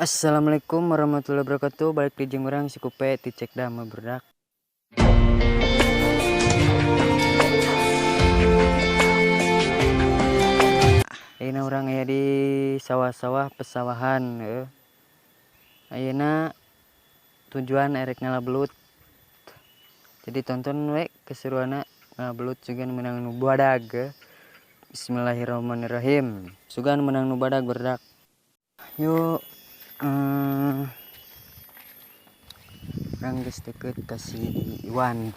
Assalamualaikum warahmatullahi wabarakatuh. Balik di jeung urang si Kupe ti Cek Dama Berdak. Ayeuna urang aya di sawah-sawah pesawahan heuh. Ayeuna tujuan erek ngala belut. Jadi tonton we keseruanna ngala belut sugan menang nu badag. Bismillahirrahmanirrahim. Sugan menang nu badag berdak. Yuk. Urang geus deket ka si Iwan.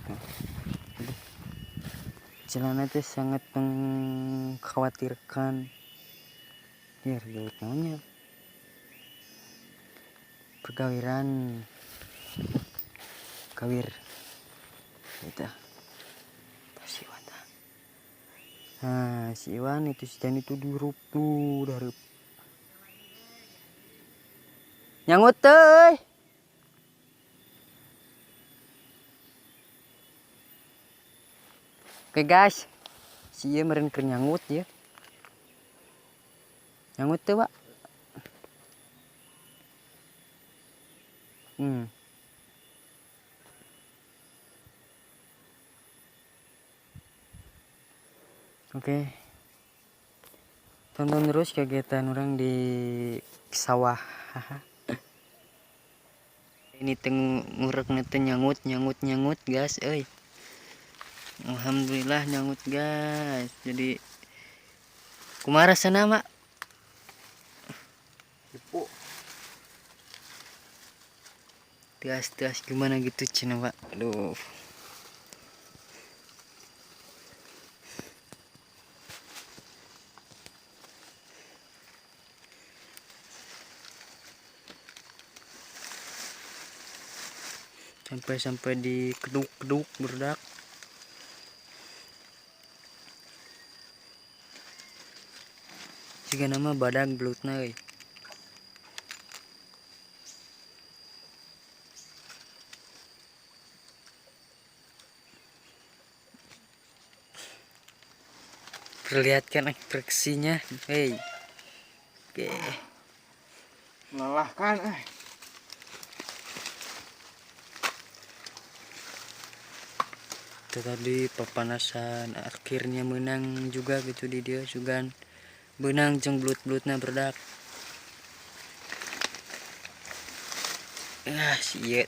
Celana teh sangat mengkhawatirkan. Biar gelut naonnya. Pergawiran gawir. Eta. Tah si Iwan tah. Nah, si Iwan itu si Jani itu dirup tuh dari nyangut teh. Oke guys, si ieu meureun keur nyangut ya. Nyangut teh, Pak. Oke. Tonton terus kegiatan orang di sawah. Ini teh ngurek teh nyangut, nyangut, nyangut, guys, euy. Alhamdulillah nyangut, guys. Jadi kumaha rasana, Mak? Ipu. Tias-tias gimana gitu cenah, Pak. Aduh. Sampai-sampai dikeduk-keduk berdak. Jika nama badag belutna euy. Perlihatkan ekspresinya, hey. Oke. Melelahkan, eh. Itu tadi papanasan akhirnya menang juga gitu di dia sugan benang jeung belut-belutna berdak. Ah, si ieu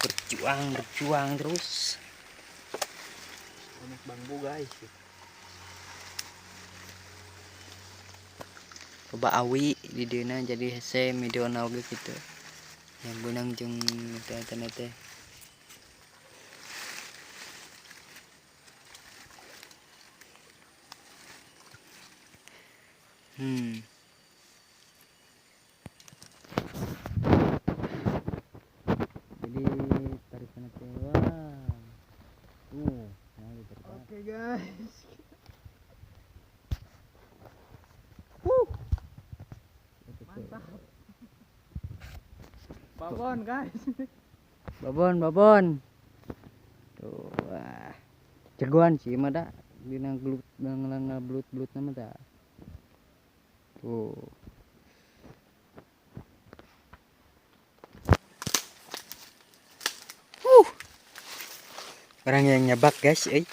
berjuang, berjuang terus. Banyak bambu guys. Loba awi di dieu jadi hese videona oge gitu. Yang benang jeung teh teh. Jadi tarikan teh wah. Tuh, nah gitu. Oke guys. Mantap. Babon guys. Babon, babon. Tuh, wah. Jagoan sih mah da. Dina gelut, dina belut-belut nama da. Tuh. Orang yang nyabak guys, eh.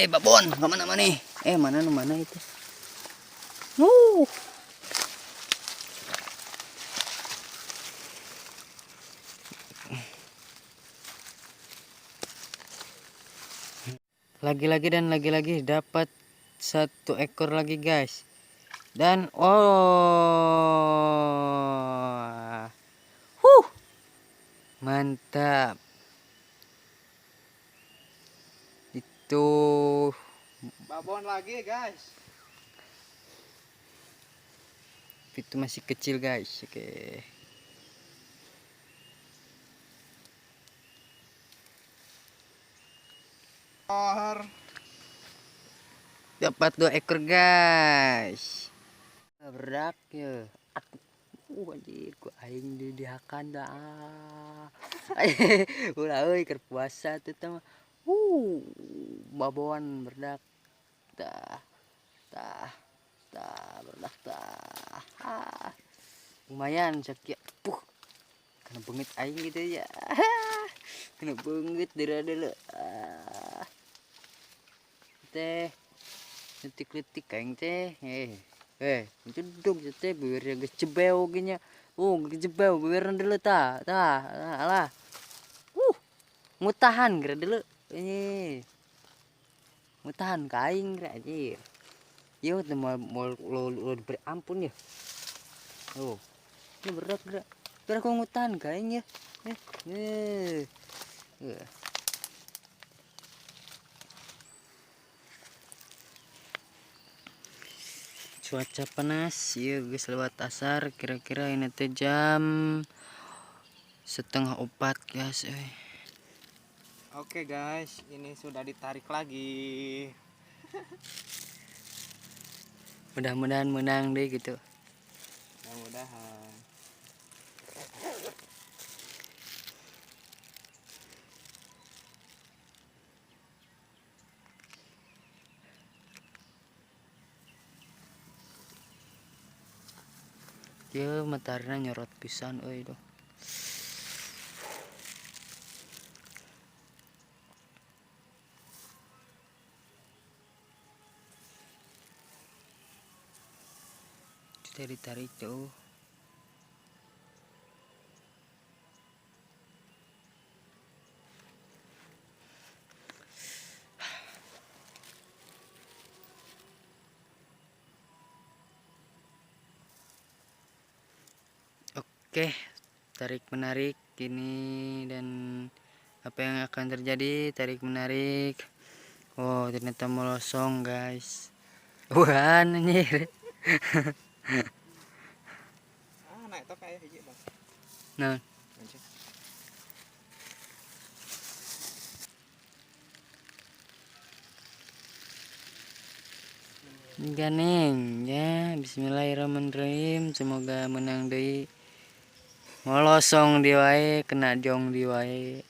Babon, ke mana mana? Mana nu mana itu? Lagi-lagi dan lagi-lagi dapat satu ekor lagi guys. Dan oh, huh, mantap. Itu babon lagi guys. Itu masih kecil guys. Oke. Dapat 2 ekor guys. Berak ya. Anjir, ku aing di dihakan dah. Ulah euy keur puasa teh mah. Babon berdak. Tah. Tah. Tah, berdak tah. Ah. Lumayan sakieu. Puh. Kena beungeut aing gitu ya. Kena beungeut deura deuleu. Teh letik-letik aing teh. Cedog teh bibirnya geus cebeo ge nya. Oh, geus cebeo bibirna deuleu tah. Tah, alah. Mutahan geura deuleu. Ini. Mutahan ka aing geura anjir. Ieu teh moal lo diberi ampun ya. Oh. Ini berat geura. Geura ku ngutahan ka aing ya. Cuaca panas ya geus lewat asar, kira-kira ini teh jam 3:30 guys. Oke guys, ini sudah ditarik lagi. Mudah-mudahan menang deh gitu. Mudah-mudahan. Ya mataharinya nyorot pisan euy doh. Sudah ditarik jauh. Oke, tarik menarik ini dan apa yang akan terjadi? Tarik menarik. Oh, ternyata melosong guys. Wah, anjir. Ah, naik tok aya hiji, Bang. Nah. Ganeng ya, bismillahirrahmanirrahim. Semoga menang deui. Molosong di wae, kena jong di wae.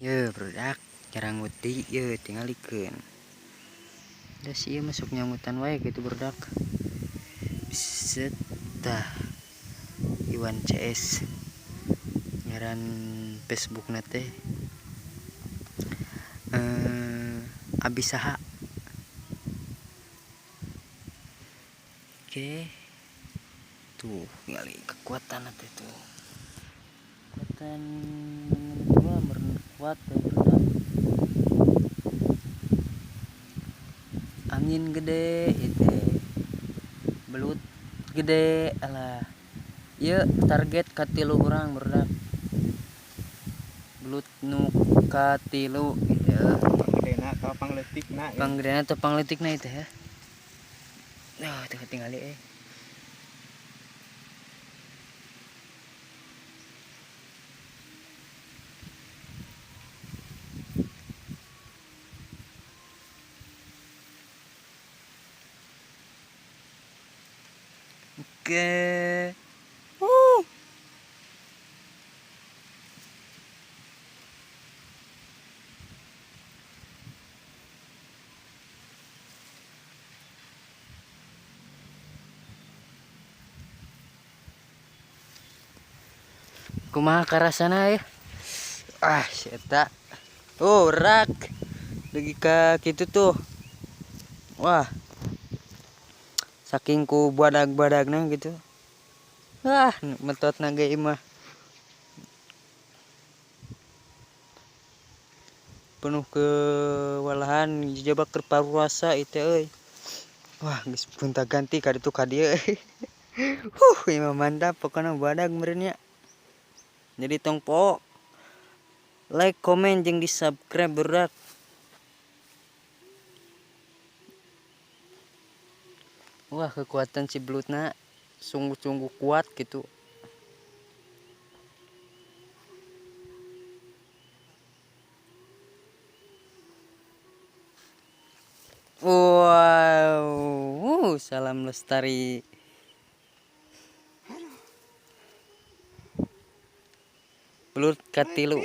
Ye, produk nyerang deui ye tingalikeun. Da si ieu masuk nyangutan wae gitu produk. Set tah Iwan CS ngaran Facebookna teh Abisaha. Oke, tuh ngali kekuatan teh tuh, kekuatan gua kuat ya produk. Angin gede itu, belut gede alah. Ieu target katilu urang berdak. Belut nu katilu gitu. Panggedena atau pangleutikna ya. Panggedena atau pangleutikna itu ya. Nah, tuh tingali. Oke. Kumaha karasana ya? Ah, eta. Oh, rak. Lagi ka kitu tuh. Wah. Saking ku badag-badagna gitu. Wah, metot naga imah. Penuh kewalahan jejebak keur paruasa itu euy. Wah, geus gonta-ganti ka ditu ka dieu euy. Huh, imah mantap pokona badag meureun nya. Jadi tong po like, komen jeung di-subscribe berat. Wah, kekuatan si belutna sungguh-sungguh kuat gitu. Wow, Salam lestari. Belut katilu.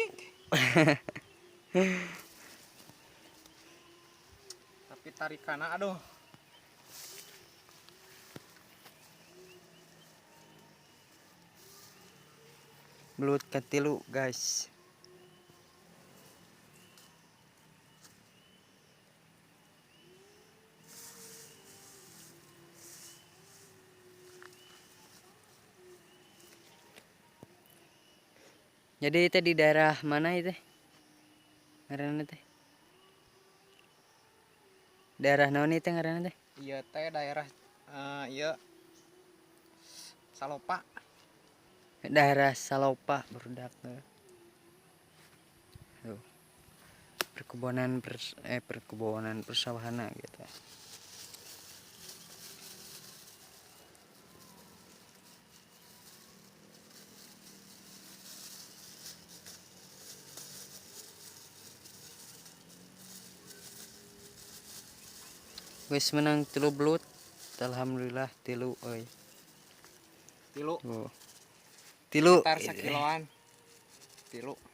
Tapi tarikana aduh. Belut katilu guys. Jadi itu di daerah mana itu? Ngaranna teh? Daerah naon itu ngaranna teh? Iya teh daerah iya Salopa. Daerah Salopa barudak. Tuh. Perkebunan perkebunan persawahana gitu. Wis menang 3 belut. Alhamdulillah 3 euy. 3. Oh. 3. Sekitar sakiloan. 3.